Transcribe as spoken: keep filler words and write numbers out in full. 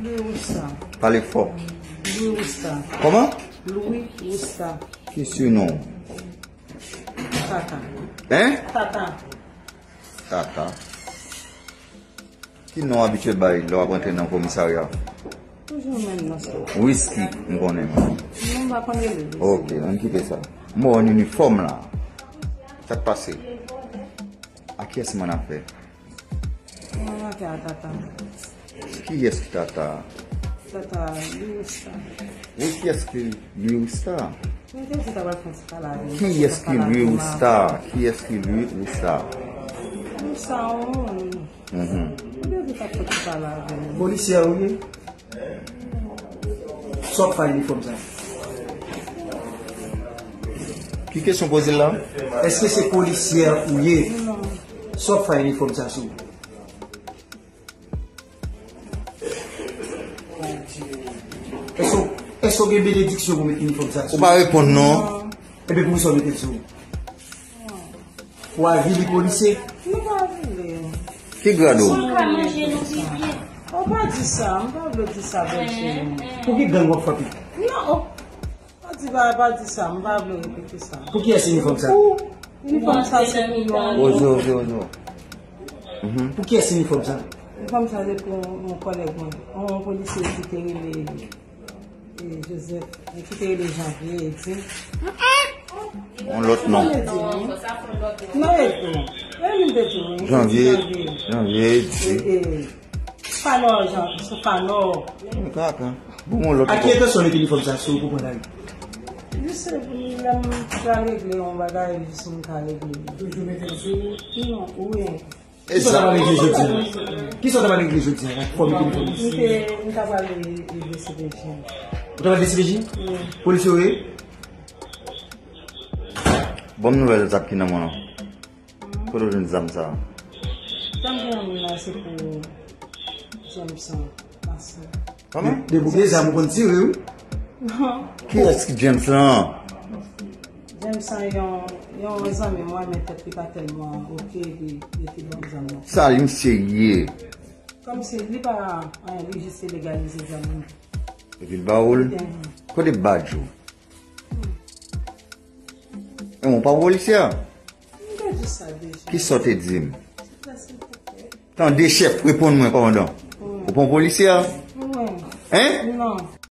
Louis Rousta. Pale fò. Louis Rousta. Kòman? Louis Rousta. Ki sinon? Tata. Hein? Tata. Tata. Ki non abitye bay lè w ap rantre nan komisarya? Toujou menm nan sa. Whisky, m konnen. Non, m pa konn rele. Ok, ann kite sa. M wè w an inifòm la. Sa k pase? A kiyès mwen ap fè? Mwen rantre a Tata. Kiyès ki Tata? Tata Louis Rousta. Wi, kiyès ki Louis Rousta? Mwen te di ta pral fè yon ti pale avè m. Kiyès ki Louis Rousta? Kiyès ki Louis Rousta? Louis Rousta, yon moun. Mhm. Mwen te di ta fè ti pale avè m. Polisye ou ye? Sa w ap fè ak inifòm sa? Ki kesyon poze la? Èske se polisye ou ye? Sa w ap fè ak inifòm sa sou ou? Èske w- èske w gen benediksyon pou met inifòm sa Ou sou? Pa reponn non. Ebyen poukisa w mete l sou ou? Ou avili polisye? Nou pa vle. Ki grad ou? Ou ka manje nou pi byen. Ou pa di sa, m pa vle di sa, bèl cheri. Pou ki gang w ap frape? Non, ou pa di, pa, pa di sa, m pa vle repete sa. Pou kiyès inifòm sa? Ou, inifòm sa se pou yon. Ozo, ozo, ozo. Pou kiyès inifòm sa? Inifòm sa se pou yon kòlèg mwen, yon polisye ki te rele e, Joseph, e, ki te rele Janvier, e di. Yon lòt non. Non, e di. Non, e di. E li m te di, wi. Janvier. Janvier. Janvier, di. E, e, Fanò, Jan, sou Fanò. Kaka. Bon, yon lòt A ki non. entansyon w mete inifòm sa sou ou pou pran lari? Jis lè m pral regle yon bagay, jis m ka regle. Toujou mete l sou ou? Non, wi. Kisa w ta pral regle jodi a? Kisa w ta pral regle jodi a? Fò w mete inifòm. M te, m ta pral regle D C P J. Ou ta pral D C P J? Wi. Polisye ou ye? Bon nouvèl zam ki nan mwen an. Kote w jwenn zam sa? Zam ki nan men la se pou Jameson. Mason. Kòman? De bouke zam ou konn tire wi. Non. Kiyès ki James lan? Jameson yon, yon zanmi mwen, men tèt li pa tèlman oke, li, li te ban zam nan. Sa li misye ye? Kòmsi li pa anyen, li jis te legalize zam nan. Epi l ba ou l? Gen. Kote badj ou? E mwen pa polisye a? M te di sa deja. Kisa w te di m? Tande chèf, reponn mwen kòmandan. Ou pa yon polisye a? Mwen. Hein? Non.